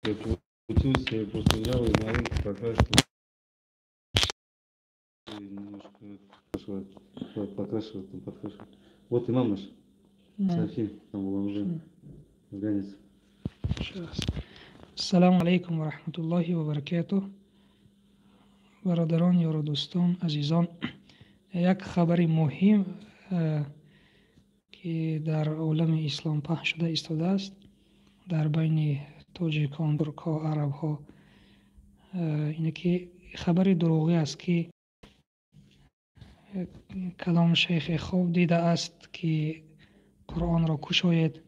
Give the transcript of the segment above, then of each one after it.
Получился, я просто взял и на рынке покрасил. Немножко подкрашивал, там подкрашивал. Вот имам наш, Софи, там был он уже афганец. Ассалому алайкум ва раҳматуллоҳи ва баракатуҳ. Бародарон, ёру дӯстон, азизон, як хабари муҳим, ки дар олами ислом паҳн шуда истодааст дар байни тоҷикон, туркҳо, арабҳо, ине ки хабари дурӯғӣ аст, ки кадом шайхе хоб дидааст, ки Қуръонро кушоед,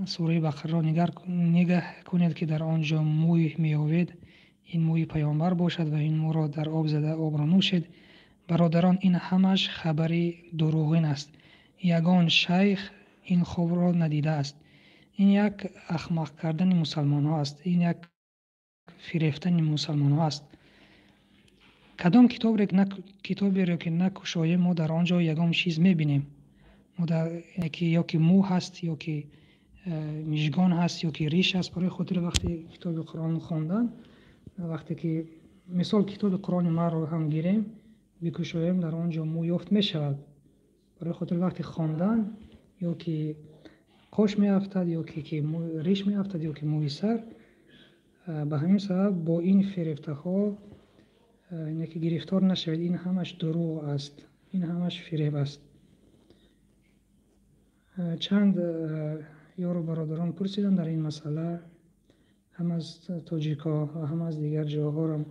сураи Бақарро нигаҳ кунед, ки дар он ҷо мӯй меёвед, ин мӯи паёмбар бошад ва ин мӯро дар об зада обро нӯшед. Бародарон, ин ҳамаш хабари дурӯғин аст. Ягон шайх ин хобро надидааст. Ин як ахмақ кардани мусалмонҳо аст, ин як фирефтани мусалмонҳо аст. Кадом китоберо ки накушоем, мо дар он ҷо ягон чиз мебинем. Мо дар ки ё ки мӯ ҳаст, ё ки мижгон ҳаст, ё ки риш ҳаст. Барои хотири вақте китоби Қуръон хондан, вақте ки мисол китоби Қуръони маро ҳам гирем, бикушоем, дар он ҷо мӯ ёфт мешавад. Барои хотири вақти хондан ё ки қош меафтад, ё ки риш меафтад, ё ки мӯи сар. Ба ҳамин сабаб бо ин фирефтаҳо ине ки гирифтор нашавед. Ин ҳамаш дурӯғ аст, ин ҳамаш фиреб аст. Чанд ёру бародарон пурсиданд дар ин масъала, ҳам аз тоҷикҳо ва ҳам аз дигар ҷоҳоам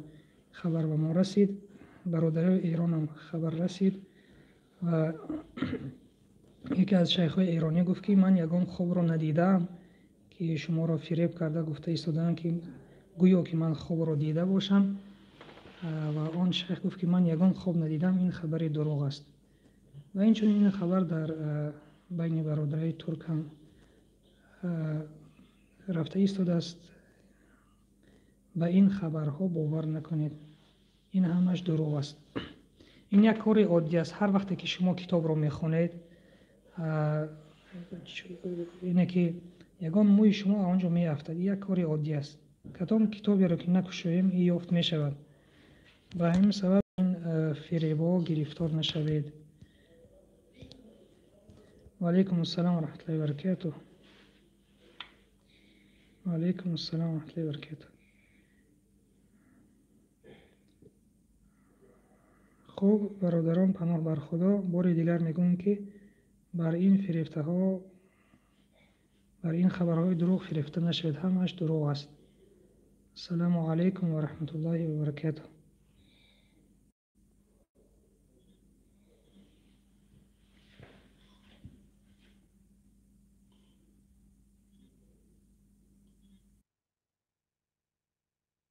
хабар ба мо расид, бародарои Эронам хабар расид ва яке аз шайхҳои эронӣ гуфт, ки ман ягон хобро надидаам, ки шуморо фиреб карда гуфта истодаам, ки гӯё ки ман хобро дида бошам. Ва он шайх гуфт, ки ман ягон хоб надидам, ин хабари дурӯғ аст. Ва инчунин ин хабар дар байни бародарои турк ҳам рафта истодааст. Ба ин хабарҳо бовар накунед, ин ҳамаш дурӯғ аст. Ин як кори оддӣ аст. Ҳар вақте ки шумо китобро мехонед, ине ки ягон мӯи шумо он ҷо меафтад. Як кори оддӣ аст. Кадом китоберо ки накушоем, ин ёфт мешавад. Ба ҳамин сабаб ин фиребҳо гирифтор нашавед. Ва алайкум ассалом ва раҳматуллоҳи ва баракатуҳ. Ва алайкум ассалом ва раҳматуллоҳи ва баракатуҳ. Хуб, бародарон, паноҳ бар Худо. Бори дигар мегӯям, ки бар ин фирефтаҳо, бар ин хабарҳои дурӯғ фирефта нашавед, ҳамааш дурӯғ аст. Ассалому алайкум ва раҳматуллоҳи ва баракатуҳ.